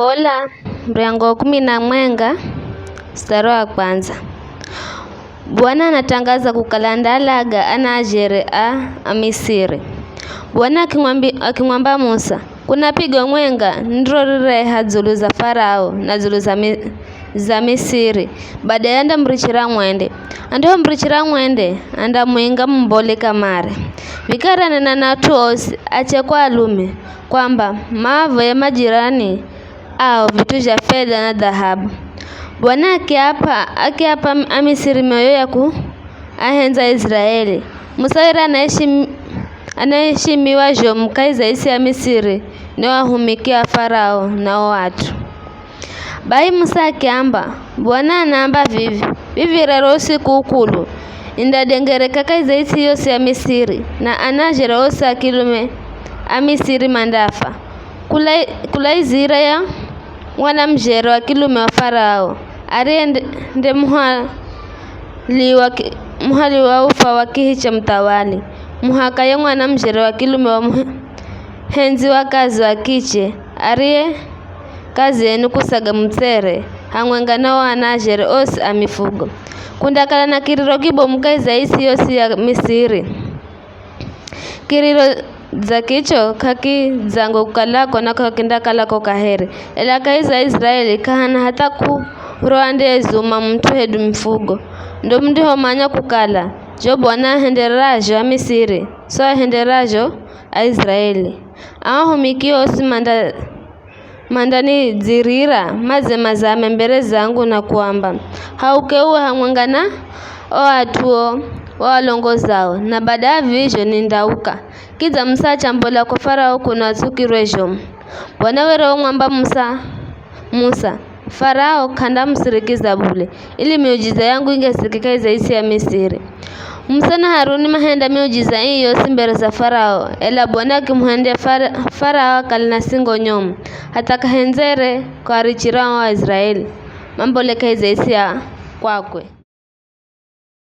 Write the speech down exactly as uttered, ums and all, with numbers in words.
Ola, muryango wa kumi na mwenga, mstari wa kwanza. Bwana anatangaza kukala andaalaga ana ajere a Amisiri. Bwana akimwambi- akimwamba Musa, "Kuna pigo mwenga nirorireha dzulu za Farao na dzulu za, Mi- za Misiri, badaye andamurichira mwende. Andihomurichira mwende, andamuinga mumbole kamare. Vikara nena na at'u osi, ache kwa alume, kwamba maavoye majirani ao vit'u zha fedha na dhahabu." Bwana akiap'a, akiap'a Amisiri mioyo ya kuahendza Aiziraeli. Musa were anaheshim- anaheshimiwa zhomu kahi za isi ya Misiri ni o ahumiki a Farao na o at'u. Bai Musa akiamba, "Bwana anaamba vivi, 'Vivi rero usiku ukulu, nindadengereka kahi za isi yosi ya Misiri, na ana ajere osi a kilume a Misiri mandafa. Kula, kula izira ya mwanamujere wa kilume wa Farao, ariye nde, nde muhali wa ki- muhali wa ufa wa kihi cha muthawali, muhaka ye mwanamujere wa kilume wa muhe- hendzi wa kazi wa kiche, ariye kazi yenu kusaga mutsere, hamwenga na o ana ajere osi a mifugo. Kundakala na kiriro kibomu kahi za isi yosi ya Misiri. Kiriro dza kicho k'akidzangwe kukalako na k'akindakalako kaheri, ela kahi za Aiziraeli k'ahana hatha k'uro andeyezuma mut'u hedu mifugo. Ndo mundihomanya kukala, zho Bwana ahendererazho Amisiri, so ahendererazho Aiziraeli. Ao ahumiki osi manda mandanidzirira madze mazame mbere zangu na kuamba, 'Hauke uwe hamwenga na o at'u o walongozao, na bada ya vizho nindauka.' Kidza Musa achambola ko Farao kuno atsukirwe zhomu. Bwana were wamwamba Musa, Musa, 'Farao k'andamusirikiza bule, ili miujiza yangu ingesirike kahi za isi ya Misiri.' Musa na Haruni mahenda miujiza ii yosi mbere za Farao, ela Bwana akimuhendya Fara- Farao akale na singo nyomu, hatha k'ahendzere kuarichira o Aiziraeli mambole kahi za isi ya kwakwe.